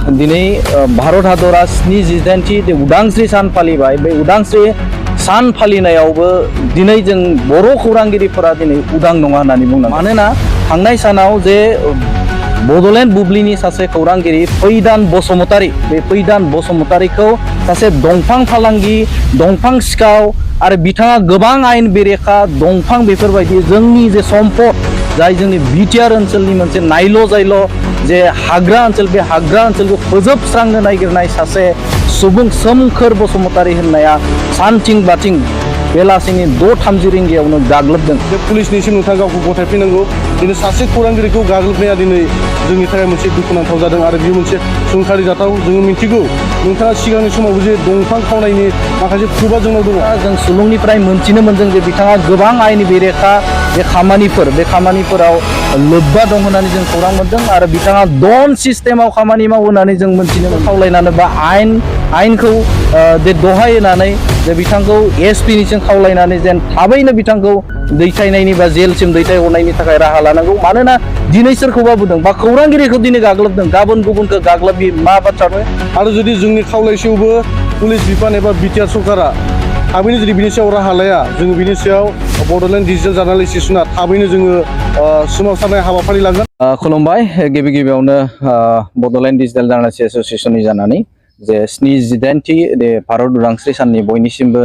दिनै भारत हादरा 78थि उदांस्रि सान फालिबाय। बे उदांस्रि सान फालिनायावबो दिनै जों बर' खौरांगिरिफोरा दिनै उदां नङा होननानै बुंनांगोन। मानोना थांनाय सानाव जे बड'लेण्ड बुब्लिनि सासे खौरांगिरि फैदान बसुमतारी, बे फैदान बसुमतारीखौ सासे दंफां फालांगि, दंफां सिखाव आरो बिथाङा गोबां आयेन बेरेखा दंफां बेफोरबायदि जोंनि जे सम्पद, जाय जोंनि बिटिआर ओनसोलनि मोनसे नायल' जायल' जे हाग्रा ओनसोल, बे हाग्रा ओनसोलखौ फोजोबस्रांनो नागिरनाय सासे सुबुं सोमखोर बसुमतारी होननाया सानथिं बाथिं बेलासिनि 6:30 रिंगायावनो गाग्लोबदों। पुलिसनिसिम नोंथाङा गावखौ गथायफैनांगौ। दिनै सासे खौरांगिरिखौ गाग्लोबनाया दिनै जोंनि थाखाय मोनसे दुखुनांथाव जादों आरो बेयो मोनसे सोंखारि जाथाव। जोङो मिथिगौ नोंथाङा सिगांनि समावबो जे दंफां खावनायनि माखासे प्रुफा जोंनाव दङ। जों सुलुंनिफ्राय मोनथिनो मोनदों जे बिथाङा गोबां आयेन बेरेखा बे खामानिफोराव लोब्बा दं होननानै जों खौरां मोनदों आरो बिथाङा डन सिस्टेमाव खामानि मावो होननानै जों मोनथिनो खावलायनानै बा आयेनखौ दहाय होनानै जे बिथांखौ एसपि निसिम खावलायनानै जेन थाबैनो बिथांखौ दैथायनायनि बा जेलसिम दैथायहरनायनि थाखाय राहा लानांगौ। मानोना दिनै सोरखौबा बुंदों बा खौरांगिरिखौ दिनै गाग्लोबदों, गाबोन गुबुनखौ गाग्लोबि मा बाथ्रा नङा। आरो जुदि जोंनि खावलायसेयावबो पुलिस बिफान एबा बिटिआर सरकारा थाबैनो जुदि बिनि सायाव राहा लाया, जोङो बिनि सायाव बड'लेण्ड डिजिटेल जार्नाल एस'सिएशना थाबैनो जोङो सोमावसारनाय हाबाफारि लागोन। खुलुमबाय। गिबियावनो बड'लेण्ड डिजिटेल जार्नाल एस'सिएशननि जानानै जे 78थि भारत उदांस्रि साननि बयनिसिमबो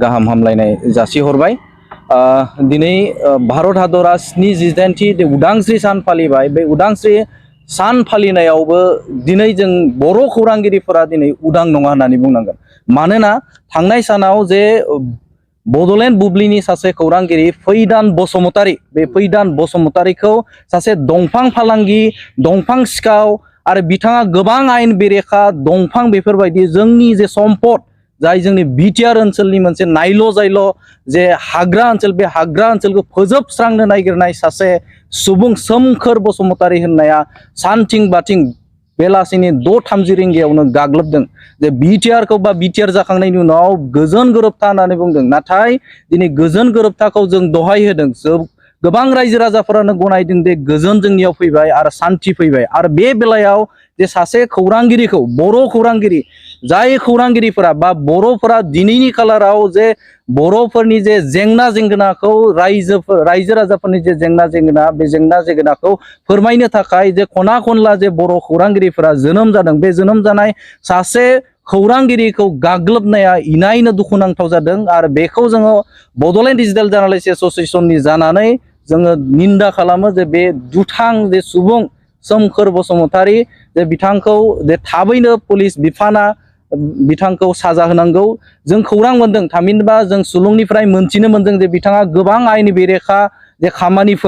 गाहाम हामलायनाय जासिहरबाय। दिनै भारत हादरा 78थि उदांस्रि सान फालिबाय। बे उदांस्रि सान फालिनायावबो दिनै जों बर' खौरांगिरिफोरा दिनै उदां नङा होननानै बुंनांगोन। मानोना थांनाय सानाव जे बड'लेण्ड बुब्लिनि सासे खौरांगिरि फैदान बसुमतारी, बे फैदान बसुमतारीखौ सासे दंफां फालांगि, दंफां सिखाव आरो बिथाङा गोबां आयेन बेरेखा दंफां बेफोरबायदि जोंनि जे सम्पद, जाय जोंनि बिटिआर ओनसोलनि मोनसे नायल' जायल' जे हाग्रा ओनसोल, बे हाग्रा ओनसोलखौ फोजोबस्रांनो नागिरनाय सासे सुबुं सोमखोर बसुमतारी होननाया सानथिं बाथिं बेलासिनि 6:30 रिंगायावनो गाग्लोबदों। जे बिटिआरखौ बा बिटिआर जाखांनायनि उनाव गोजोन गोरोबथा होननानै बुंदों, नाथाय दिनै गोजोन गोरोबथाखौ जों दहाय होदों। गोबां रायजो राजाफोरानो गनायदों दे गोजोन जोंनियाव फैबाय आरो सान्थि फैबाय। आरो बे बेलायाव जे सासे खौरांगिरिखौ, बर' खौरांगिरि, जाय खौरांगिरिफोरा बा बर'फोरा दिनैनि खालाराव जे बर'फोरनि जे जेंना जेंगोनाखौ रायजो राजाफोरनि जे जेंना जेंगोना, बे जेंना जेंगोनाखौ फोरमायनो थाखाय जे खना खनला जे बर' खौरांगिरिफोरा जोनोम जादों, बे जोनोम जानाय सासे खौरांगिरिखौ गाग्लोबनाया इनायनो दुखुनांथाव जादों। आरो बेखौ जोङो बड'लेण्ड डिजिटेल जार्नाल एस'सिएशननि जानानै जोङो निन्दा खालामो जे बे दुथां जे सुबुं सोमखोर बसुमतारी, जे बिथांखौ जे थाबैनो पुलिस बिफाना बिथांखौ साजा होनांगौ। जों खौरां मोनदों, थामहिनबा जों सुलुंनिफ्राय मोनथिनो मोनदों जे बिथाङा गोबां आयेन बेरेखा जे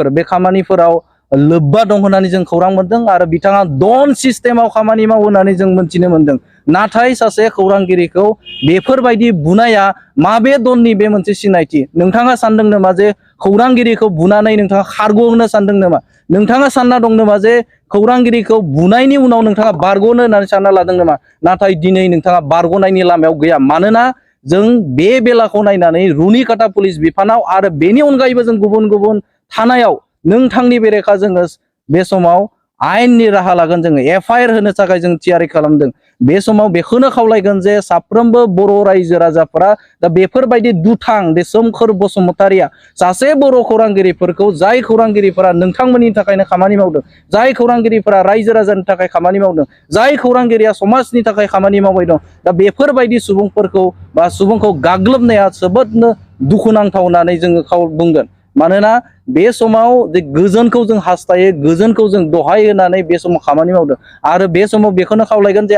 बे खामानिफोराव लोब्बा दं होननानै जों खौरां मोनदों आरो बिथाङा डन सिस्टेमाव खामानि मावो होननानै जों मोनथिनो मोनदों। नाथाय सासे खौरांगिरिखौ बेफोरबायदि बुनाया माबे दननि बे मोनसे सिनायथि? नोंथाङा सानदों नामा जे खौरांगिरिखौ बुनानै नोंथाङा खारग'होनो सानदों नामा? नोंथाङा सानना दं नामा जे खौरांगिरिखौ बुनायनि उनाव नोंथाङा बारग'नो होननानै सानना लादों नामा? नाथाय दिनै नोंथाङा बारग'नायनि लामायाव गैया। मानोना जों बे बेलाखौ नायनानै रुनिकाटा पुलिस बिफानाव आरो बेनि अनगायैबो जों गुबुन गुबुन थानायाव नोंथांनि बेरेखा जोङो बे समाव आयेननि राहा लागोन। जोङो FIR होनो थाखाय जों थियारि खालामदों। बे समाव बेखौनो खावलायगोन जे साफ्रोमबो बर' रायजो राजाफोरा दा बेफोरबायदि दुथां बे सोमखोर बसुमतारीया सासे बर' खौरांगिरिफोरखौ, जाय खौरांगिरिफोरा नोंथांमोननि थाखायनो खामानि मावदों, जाय खौरांगिरिफोरा रायजो राजानि थाखाय खामानि मावदों, जाय खौरांगिरिया समाजनि थाखाय खामानि मावबाय दं, दा बेफोरबायदि सुबुंखौ गाग्लोबनाया जोबोदनो दुखुनांथाव होननानै जोङो बुंगोन। मानोना बे समाव जे गोजोनखौ जों हास्थायो, गोजोनखौ जों दहाय होनानै बे समाव खामानि मावदों। आरो बे समाव बेखौनो खावलायगोन जे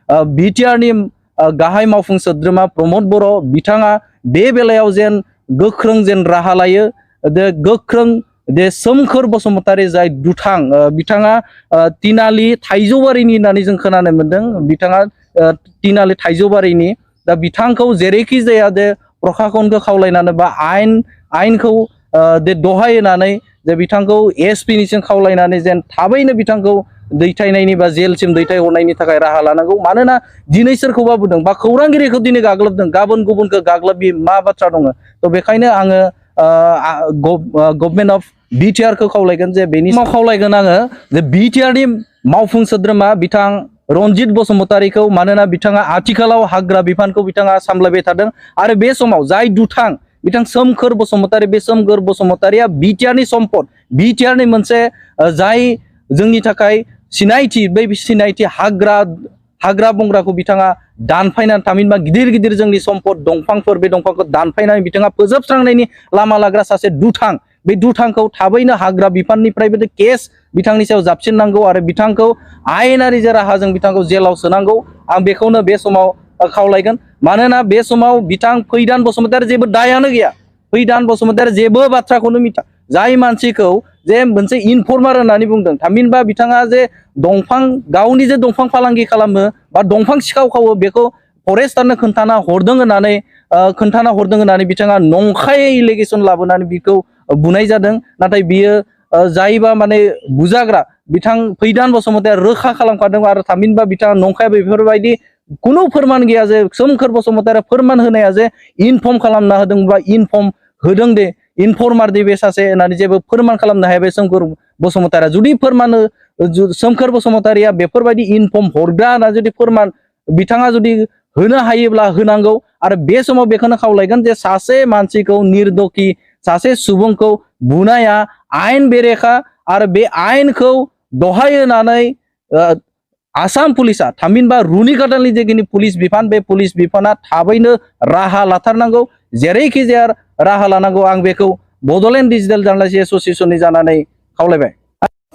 बिटिआरनि गाहाय मावफुं सोद्रोमा प्रमद बर' बिथाङा बे बेलायाव जेन गोख्रों जेन राहा लायो। गोख्रों सोमखोर बसुमतारी जाय दुथां, बिथाङा तिनालि थाइजौबारिनि होननानै जों खोनानो मोनदों। बिथाङा तिनालि थाइजौबारिनि। दा बिथांखौ जेरैखि जाया जे प्रखाखनखौ खावलायनानै बा आयेनखौ दहाय होनानै जे बिथांखौ एसपि निसिम खावलायनानै जेन थाबैनो बिथांखौ दैथायनायनि बा जेलसिम दैथायहरनायनि थाखाय राहा लानांगौ। मानोना दिनै सोरखौबा बुंदों बा खौरांगिरिखौ दिनै गाग्लोबदों, गाबोन गुबुनखौ गाग्लोबि मा बाथ्रा दङ? थ' बेखायनो आङो गभर्नमेन्ट अफ बिटिआरखौ खावलायगोन जे बेनि समाव खावलायगोन आङो जे बिटिआरनि मावफुं सोद्रोमा बिथां रनजित बसुमतारीखौ मानोना बिथाङा आथिखालाव हाग्रा बिफानखौ बिथाङा सामलायबाय थादों आरो बे समाव जाय दुथां बिथां सोमखोर बसुमतारी बे सोमखोर बसुमतारीया बिटिआरनि सम्पद बिटिआरनि मोनसे जाय जोंनि थाखाय सिनायथि बै सिनायथि हाग्रा बंग्राखौ बिथाङा दानफायनानै थामहिनबा गिदिर गिदिर जोंनि सम्पद दंफांफोर बे दंफांखौ दानफायनानै बिथाङा फोजोबस्रांनायनि लामा लाग्रा सासे दुथां बे दुथांखौ थाबैनो हाग्रा बिफाननिफ्रायबो केस बिथांनि सायाव जाबसिननांगौ आरो बिथांखौ आयेनारि राहाजों बिथांखौ जेलाव सोनांगौ आं बेखौनो बे समाव खावलायगोन मानोना बे समाव बिथां फैदान बसुमतारी जेबो दायानो गैया फैदान बसुमतारी जेबो बाथ्राखौनो मिथिया जाय मानसिखौ जे मोनसे इनफर्मार होननानै बुंदों थामहिनबा बिथाङा जे दंफां गावनि जे दंफां फालांगि खालामो बा दंफां सिखाव खावो बेखौ फरेस्टारनो खोन्थाना हरदों होननानै बिथाङा नंखाय एलिगेसन लाबोनानै बिखौ बुनाय जादों नाथाय बियो जायबा माने बुजाग्रा बिथां फैदान बसुमतारी रोखा खालामखादों आरो थामहिनबा बिथाङा नंखाय बेफोरबायदि खुनु फोरमान गैया जे सोमखोर बसुमतारी फोरमान होनाया जे इनफर्म खालामना होदों बा इनफर्म होदों दे इनफर्मार दे बे सासे होननानै जेबो फोरमान खालामनो हाया बे सोमखोर बसुमतारीया जुदि फोरमान सोमखोर बसुमतारीया बेफोरबायदि इनफर्म हरग्रा होनना जुदि फोरमान बिथाङा जुदि होनो हायोब्ला होनांगौ आरो बे समाव बेखौनो खावलायगोन जे सासे मानसिखौ निर्दखि सासे सुबुंखौ बुनाया आयेन बेरेखा आरो बे आयेनखौ दहाय होनानै आसाम पुलिसा थामहिनबा रुनिकाटालनि जेखिनि पुलिस बिफान बे पुलिस बिफाना थाबैनो राहा लाथारनांगौ जेरैखि जाया राहा लानांगौ आं बेखौ बड'लेण्ड डिजिटेल जार्नालिस्ट एस'सिएशननि जानानै खावलायबाय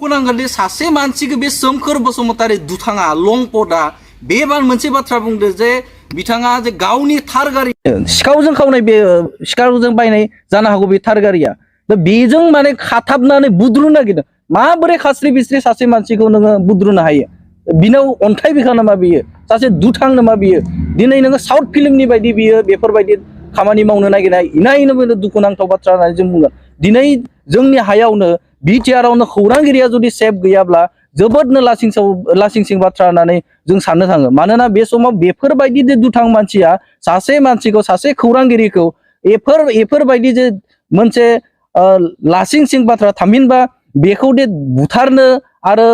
बुंनांगोन दि सासे मानसिखौ बे सोमखोर बसुमतारी दुथाङा लंपटआ बे मोनसे बाथ्रा बुंदो जे बिथाङा जे गावनि थार गारि सिखावजों खावनाय बे सिखावजों बायनाय जानो हागौ बे थार गारिया दा बेजों माने खाथाबनानै बुद्रुनो नागिरदों माबोरै खास्रि बिस्रि सासे मानसिखौ नोङो बुद्रुनो हायो बिनाव अन्थाइ बिखा नामा बियो सासे दुथां नामा बियो दिनै नोङो साउथ फिल्मनि बायदि बियो बेफोरबायदि खामानि मावनो नागिरनाय इनायनो दुखुनांथाव बाथ्रा होननानै जों बुंगोन दिनै जोंनि हायावनो बिटिआरावनो खौरांगिरिया जुदि सेफ गैयाब्ला जोबोदनो लासिंसिं बाथ्रा होननानै जों साननो थाङो मानोना बे समाव बेफोरबायदि जे दुथां मानसिया सासे मानसिखौ सासे खौरांगिरिखौ एफोरबायदि जे मोनसे लासिंसिं बाथ्रा थामहिनबा बेखौ दे बुथारनो आरो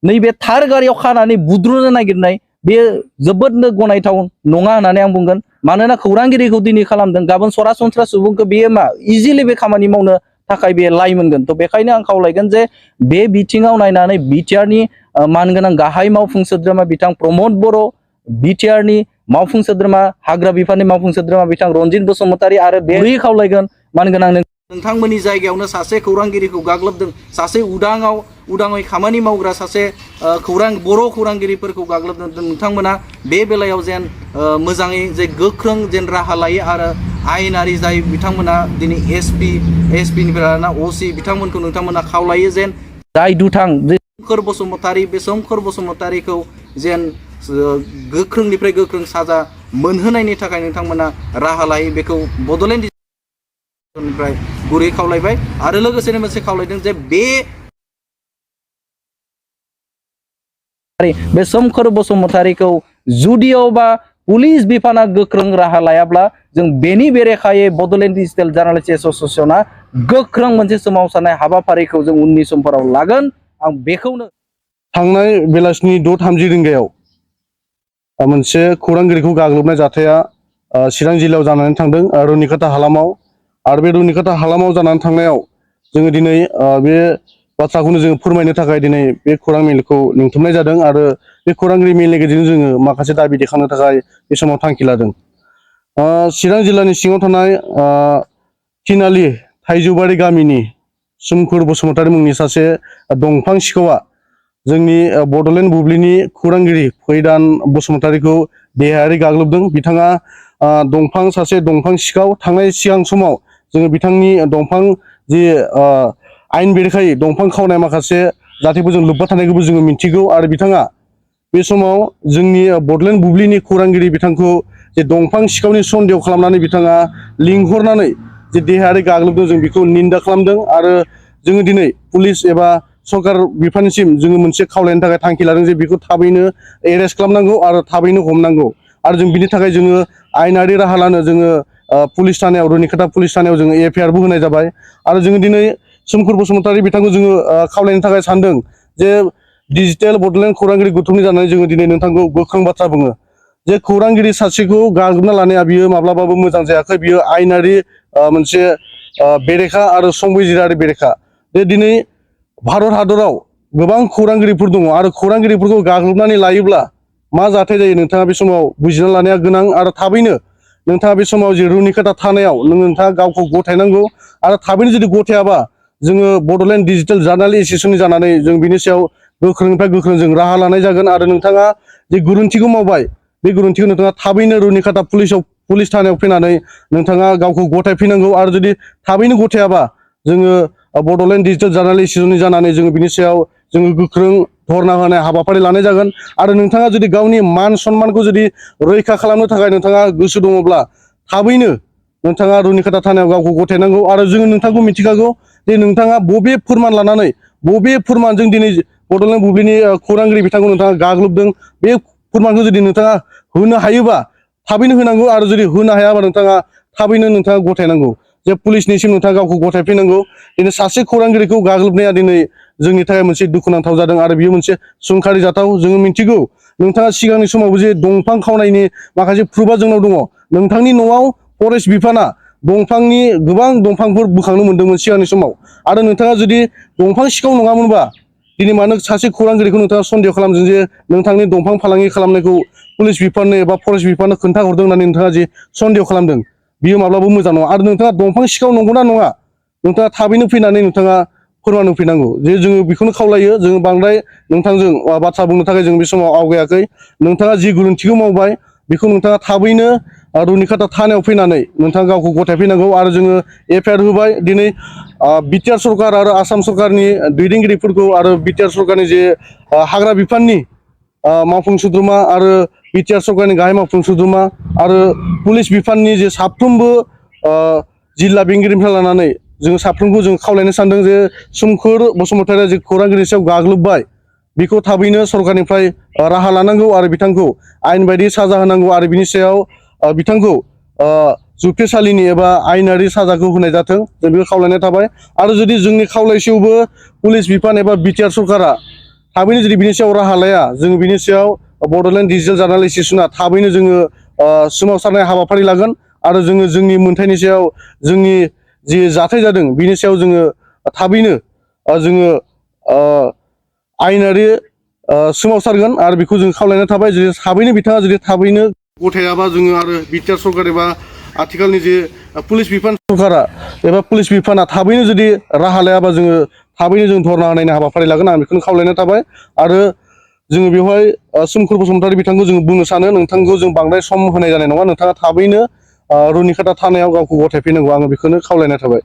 नैबे थार गारियाव खानानै बुद्रुनो नागिरनाय बे जोबोदनो गनायथाव नङा होननानै आं बुंगोन मानोना खौरांगिरिखौ दिनै खालामदों गाबोन सरासनस्रा सुबुंखौ बेयो मा इजिलि बे खामानि मावनो थाखाय बे लाइ मोनगोन थ' बेखायनो आं खावलायगोन जे बे बिथिङाव नायनानै बिटिआरनि मानगोनां गाहाय मावफुं सोद्रोमा बिथां प्रमद बर' बिटिआरनि मावफुं सोद्रोमा हाग्रा बिफाननि मावफुं सोद्रोमा बिथां रनजित बसुमतारी आरो बे खावलायगोन मानगोनां नोंथांमोननि जायगायावनो सासे खौरांगिरिखौ गाग्लोबदों सासे उदाङै खामानि मावग्रा सासे बर' खौरांगिरिफोरखौ गाग्लोबदों नोंथांमोना बे बेलायाव जेन मोजाङै जे गोख्रों जेन राहा लायो आरो आयेनारि जाय बिथांमोना दिनै एसपिनिफ्राय लाना असि बिथांमोनखौ नोंथांमोना खावलायो जेन जाय दुथां सोमखोर बसुमतारी बे सोमखोर बसुमतारीखौ जेन गोख्रोंनिफ्राय गोख्रों साजा मोनहोनायनि थाखाय नोंथांमोना राहा लायो बेखौ बड'लेण्ड निफ्राय गुरै खावलायबाय आरो लोगोसेनो मोनसे खावलायदों जे बे सोमखोर बसुमतारीखौ जुदियावबा पुलिस बिफाना गोख्रों राहा लायाब्ला जों बेनि बेरेखायै बड'लेण्ड डिजिटेल जार्नालिस्ट एस'सिएशना गोख्रों मोनसे सोमावसारनाय हाबाफारिखौ जों उननि समफोराव लागोन आं बेखौनो थांनाय बेलासिनि 6:30 रिंगायाव मोनसे खौरांगिरिखौ गाग्लोबनाय जाथाया चिरां जिल्लायाव जानानै थांदों रुनिकाटा हालामाव आरो बे रुनिकाटा हालामाव जानानै थांनायाव जोङो दिनै बे बाथ्राखौनो जोङो फोरमायनो थाखाय दिनै बे खौरां मेलखौ लिंथुमनाय जादों आरो बे खौरांगिरि मेलनि गेजेरजों जोङो माखासे दाबि दैखांनो थाखाय बे समाव थांखि लादों चिरां जिल्लानि सिङाव थानाय थिनालि थाइजौबारि गामिनि सोमखोर बसुमतारी मुंनि सासे दंफां सिखावआ जोंनि बड'लेण्ड बुब्लिनि खौरांगिरि फैदान बसुमतारीखौ देहायारि गाग्लोबदों बिथाङा सासे दंफां सिखाव थांनाय सिगां समाव जोङो बिथांनि दंफां जि आयेन बेरेखायै दंफां खावनाय माखासे जाथायफोरजों लोब्बा थानायखौबो जोङो मिन्थिगौ आरो बिथाङा बे समाव जोंनि बड'लेण्ड बुब्लिनि खौरांगिरि बिथांखौ जे दंफां सिखावनि सन्देह खालामनानै बिथाङा लिंहरनानै जे देहायारि गाग्लोबदों जों बेखौ निन्दा खालामदों आरो जोङो दिनै पुलिस एबा सरकार बिफानसिम जोङो मोनसे खावलायनो थाखाय थांखि लादों जे बेखौ थाबैनो एरेस्ट खालामनांगौ आरो थाबैनो हमनांगौ आरो जों बिनि थाखाय जोङो आयेनारि राहा लानो जोङो पुलिस थानायाव रुनिकाटा पुलिस थानायाव जोङो एफआइआरबो होनाय जाबाय आरो जोङो दिनै सोमखोर बसुमतारी बिथांखौ जोङो खावलायनो थाखाय सानदों जे डिजिटेल बड'लेण्ड खौरांगिरि गौथुमनि जानानै जोङो दिनै नोंथांखौ गोख्रों बाथ्रा बुङो जे खौरांगिरि सासेखौ गाग्लोबना लानाया बियो माब्लाबाबो मोजां जायाखै बियो आयेनारि मोनसे बेरेखा आरो संबिजिरारि बेरेखा जे दिनै भारत हादराव गोबां खौरांगिरिफोर दङ आरो खौरांगिरिफोरखौ गाग्लोबनानै लायोब्ला मा जाथाय जायो नोंथाङा बे समाव बुजिना लानाया गोनां आरो थाबैनो नोंथाङा बे समाव जे रुनिकाटा थानायाव नोंथाङा गावखौ गथायनांगौ आरो थाबैनो जुदि गथायाबा जोङो बड'लेण्ड डिजिटेल जार्नाल एसोसिएसननि जानानै जों बिनि सायाव गोख्रोंनिफ्राय गोख्रों जों राहा लानाय जागोन आरो नोंथाङा जे गुरुन्थिखौ मावबाय बे गुरुन्थिखौ नोंथाङा थाबैनो रुनिकाटा पुलिस थानायाव फैनानै नोंथाङा गावखौ गथायफैनांगौ आरो जुदि थाबैनो गथायाबा जोङो बड'लेण्ड डिजिटेल जार्नाल एसोसिएसननि जानानै जोङो बिनि सायाव जोङो गोख्रों धरना होनाय हाबाफारि लानाय जागोन आरो नोंथाङा जुदि गावनि मान सन्मानखौ जुदि रैखा खालामनो थाखाय नोंथाङा गोसो दङब्ला थाबैनो नोंथाङा रुनिकाटा थानायाव गावखौ गथायनांगौ आरो जोङो नोंथांखौ मिथिखागौ जे नोंथाङा बबे फोरमान लानानै बबे फोरमानजों दिनै बड'लेण्ड बुब्लिनि खौरांगिरि बिथांखौ नोंथाङा गाग्लोबदों बे फोरमानखौ जुदि नोंथाङा होनो हायोबा थाबैनो होनांगौ आरो जुदि होनो हायाबा नोंथाङा थाबैनो नोंथाङा गथायनांगौ जे पुलिसनिसिम नोंथाङा गावखौ गथायफैनांगौ दिनै सासे खौरांगिरिखौ गाग्लोबनाया दिनै जोंनि थाखाय मोनसे दुखुनांथाव जादों आरो बियो मोनसे सोंखारि जाथाव जोङो मिथिगौ नोंथाङा सिगांनि समावबो जे दंफां खावनायनि माखासे प्रुफा जोंनाव दङ नोंथांनि न'आव फरेस्ट बिफाना दंफांनि गोबां दंफांफोर बोखांनो मोन्दोंमोन सिगांनि समाव आरो नोंथाङा जुदि दंफां सिखाव नङामोनबा दिनै मानो सासे खौरांगिरिखौ नोंथाङा सन्देह खालामदों जे नोंथांनि दंफां फालांगि खालामनायखौ पुलिस बिफाननो एबा फरेस्ट बिफाननो खोन्थाहरदों होननानै नोंथाङा जे सन्देह खालामदों बियो माब्लाबाबो मोजां नङा आरो नोंथाङा दंफां सिखाव नंगौना नङा नोंथाङा थाबैनो फैनानै नोंथाङा फोरमान होफैनांगौ जे जोङो बेखौनो खावलायो जोङो बांद्राय नोंथांजों बाथ्रा बुंनो थाखाय जों बे समाव आवगायाखै नोंथाङा जि गुरुन्थिखौ मावबाय बेखौ नोंथाङा थाबैनो रुनिकाटा थानायाव फैनानै नोंथाङा गावखौ गथायफैनांगौ आरो जोङो एफआइआर होबाय दिनै बिटिआर सरकार आरो आसाम सरकारनि दैदेनगिरिफोरखौ आरो बिटिआर सरकारनि जे हाग्रा बिफाननि मावफुं सोद्रोमा आरो बिटिआर सरकारनि गाहाय मावफुं सोद्रोमा आरो पुलिस बिफाननि जे साफ्रोमबो जिल्ला बेंगिरिनिफ्राय लानानै जों साफ्रोमखौ जों खावलायनो सानदों जे सोमखोर बसुमतारिया जे खौरांगिरिनि सायाव गाग्लोबबाय बेखौ थाबैनो सरकारनिफ्राय राहा लानांगौ आरो बिथांखौ आयेन बायदि साजा होनांगौ आरो बिनि सायाव बिथांखौ जुक्तिसालिनि एबा आयेनारि साजाखौ होनाय जाथों जों बेखौ खावलायनाय थाबाय आरो जुदि जोंनि खावलायसेयावबो पुलिस बिफान एबा बिटिआर सरकारा थाबैनो जुदि बिनि सायाव राहा लाया जों बिनि सायाव बड'लेण्ड डिजिटेल जार्नाल एसोसिएसना थाबैनो जोङो सोमावसारनाय हाबाफारि लागोन आरो जोङो जोंनि मोन्थायनि सायाव जोंनि जि जाथाय जादों बिनि सायाव जोङो थाबैनो जोङो आयेनारि सोमावसारगोन आरो बेखौ जों खावलायनाय थाबाय जुदि थाबैनो बिथाङा जुदि थाबैनो गथायाबा जोङो आरो बिटिआर सरकार एबा आथिखालनि जे पुलिस बिफान सरकारा एबा पुलिस बिफाना थाबैनो जुदि राहा लायाबा जोङो थाबैनो जों धरना होनायनि हाबाफारि लागोन आं बेखौनो खावलायनाय थाबाय आरो जोङो बेवहाय सोमखोर बसुमतारि बिथांखौ जोङो बुंनो सानो नोंथांखौ जों बांद्राय सम होनाय जानाय नङा नोंथाङा थाबैनो रुनिकाटा थानायाव गावखौ गथायफैनांगौ आङो बेखौनो खावलायनाय थाबाय